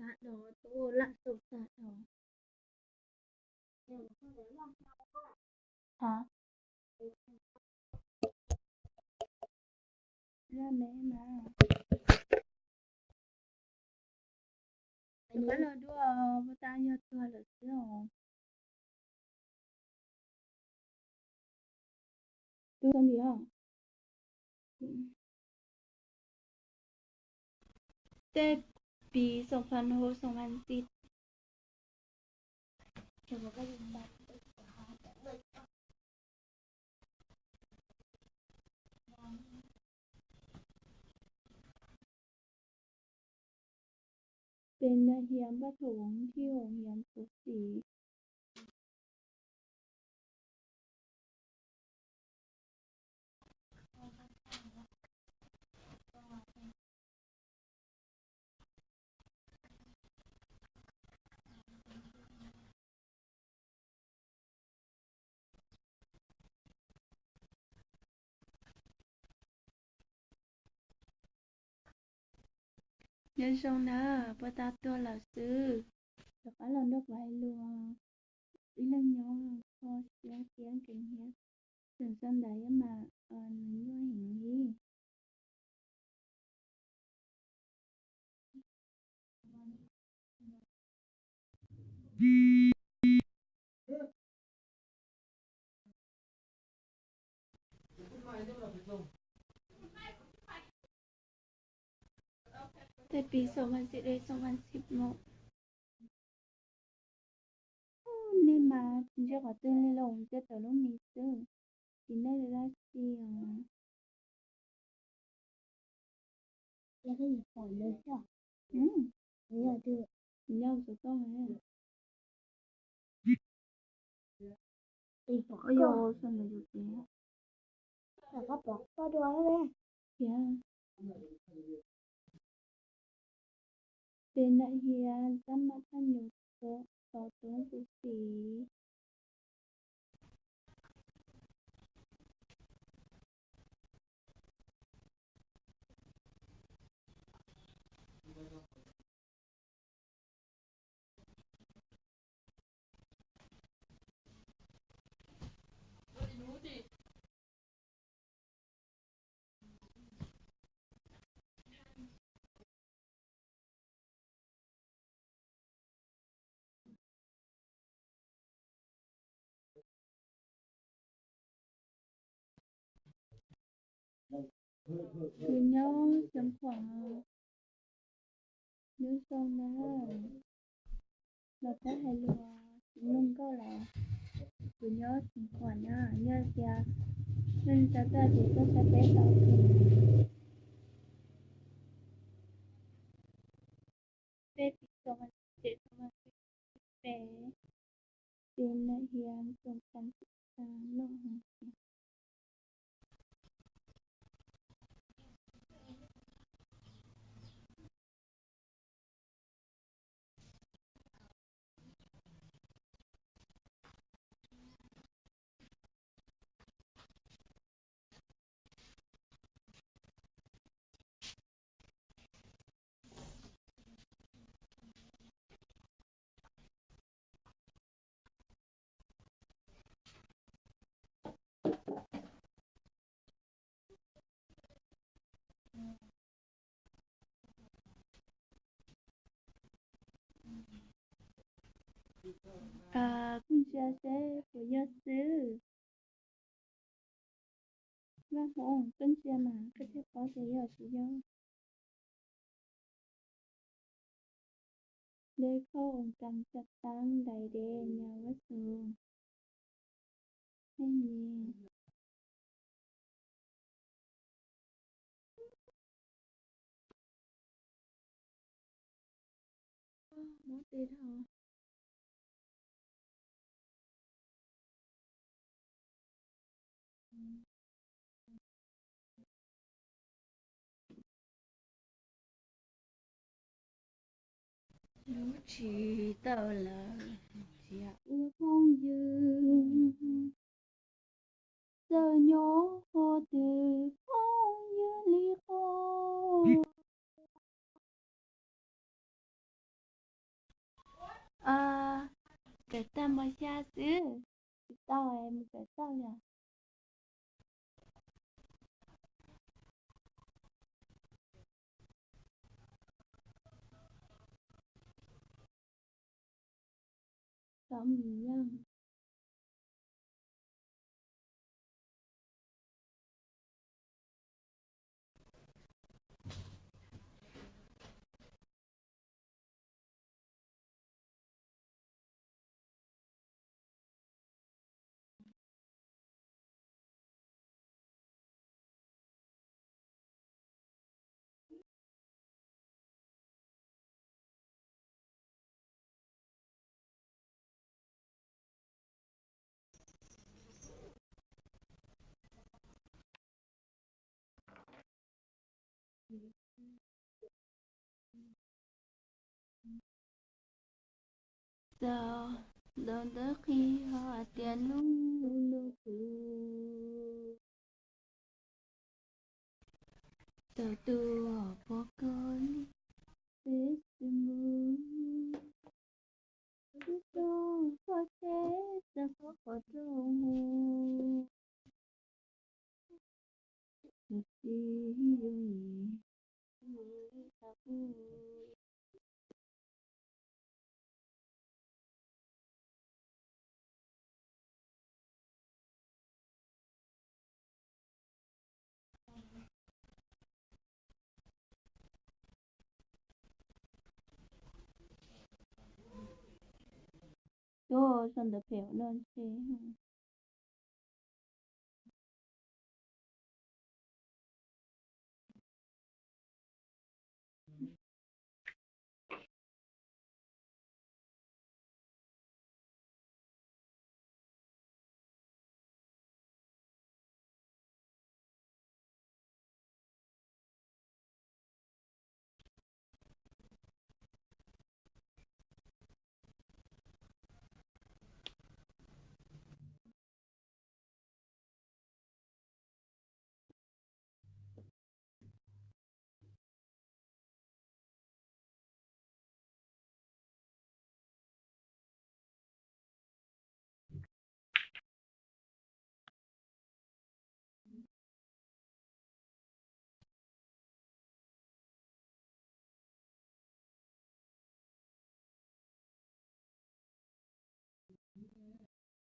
Tab no tub lam xaus tag no. Hov, laj me mas. Rov qab los dua, puas tas yog tuag lawm xwb os. Tus xaus ntim os. Tej pis xoom phan hos xoom phan xis. Peb naj hiam npaj thaum ub thiab hiam tus txiv. Nyob zoo na, puas tas tuag lawm xwb. Rov qab los nrog kuv hais lus, ib leeg nyob kho siab thiab nkees thiab, tseem sau ntawv mas nws nyuaj heev li. Tej pis xoom phan xis, xoom phan xis mus. Nej mas tsis ntsia qhov twg li los ntsia tawm lub mis xwb. Tsis nej li dab tsi os. Yog xov tooj. Ua yog xwb nws yus tias. Tias peb naj hiam xab maj thaj nyuam txog tub tus txiv. Tus nyob Xeev Khuam, nyob zoo na, los pab hais lus, tus mloog nkauj los, tus nyob Xeev Khuam na, yog tias nej xav tuaj ces tuaj saib peb tau tus. Peb pis xoom phan xis, xoom phan xis peb, peb naj hiam xoom phan xis xya loj heev tiag. Koj ntsia seb puas yog xwb. Vaj Hmoob, koj ntsia mas koj thiaj paub tias yog tsis yog. Dej khauj ua kas tsa tab ntais dej nyas vaj xus. Tej me muab tes dhau. Lub tsis tawm lawm, tsis yog ua phooj ywg, txawm nyob qhov twg phooj ywg li qub. Tawm tag npau xya xwb, tsis tau mus tawm tag li. Xóm Bình Nhân. Txog ntawm ntawd qhib ho hais tias hnub no kuv txawm tus hom pov koj peb xwm mus, twb tau koj teb txog koj qhov rooj mus, tus txiv yooj yim. Tuaj sau ntawv phem no ntshe.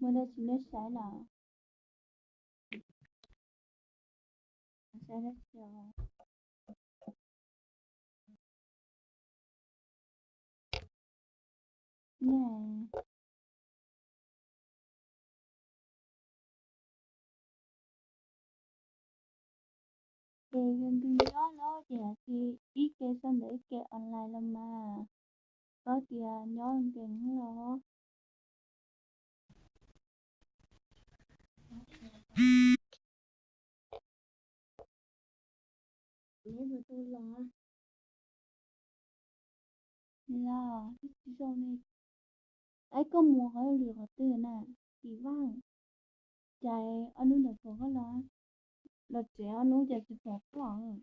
Muaj dab tsi nej saib lawm? Saib dab tsi os? Nws, ces yus nyob no ces hais tias ib ke sau ntawv ib ke online los mas, paub tias nyob nkees los. Los twb tsis zoo li. Es koj mus qhov lwm qhov twg na? Kim Vaj, cas ob hnub ntawd pom koj los, los tsev ob hnub cas tsis pom koj?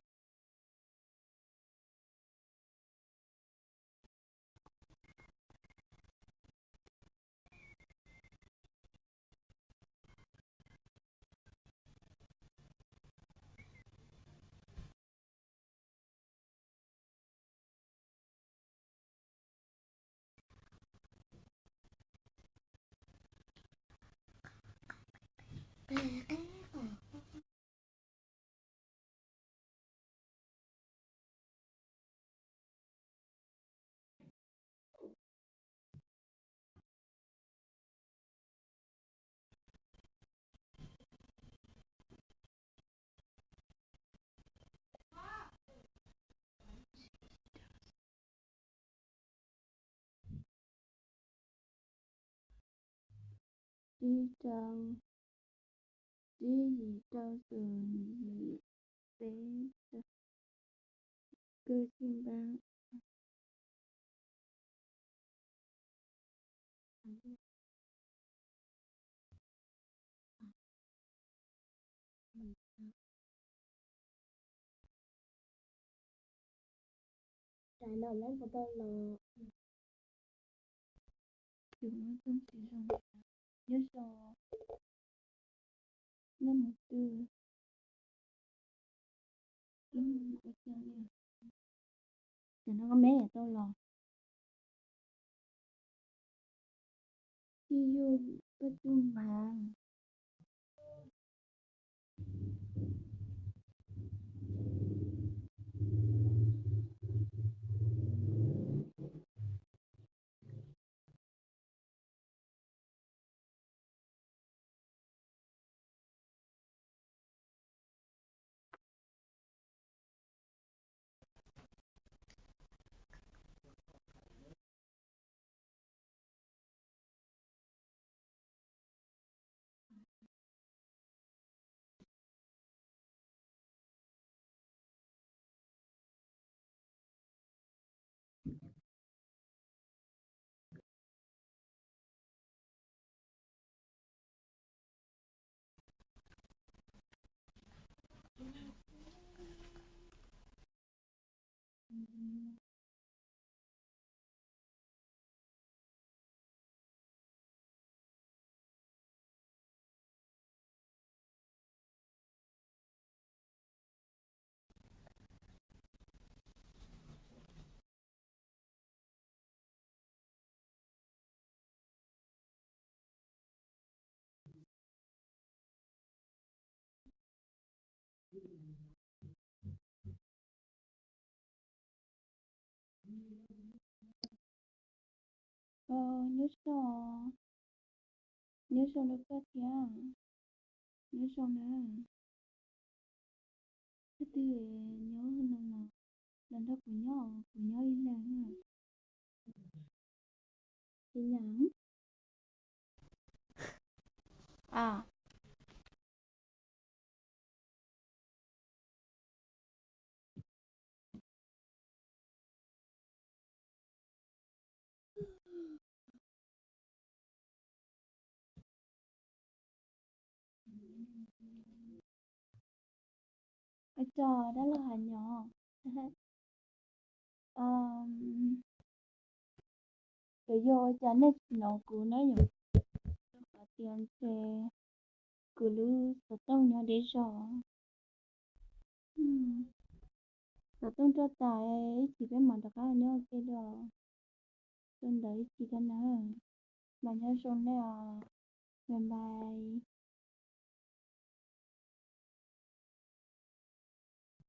Tsib rau, tsib yim rau xus yim peb rau, kawg xij npab. Tais no lawv puas tau los? Tsis muaj txoj kev zoo, nyob zoo, nyob mus twg, ib ua cas li. Tam no koj me tau los, tsis yog koj tub mas. Nyob zoo, nyob zoo rau koj thiab, nyob zoo na. Koj twb nyob no los, los nrog kuv nyob, kuv nyob ib leeg. Ces nyob a. Ua cas dab laug has nyob, cov yog ua cas nej tsis hnov kuv na yom? Rau qhov tias ntshe kuv lub xov tooj nyob deb zog. Xov tooj roj tas, ib chim peb mam rov qab nyob ua ke dua. Rau ntawd ib chim rau na, mas nyob zoo nej os, bye bye.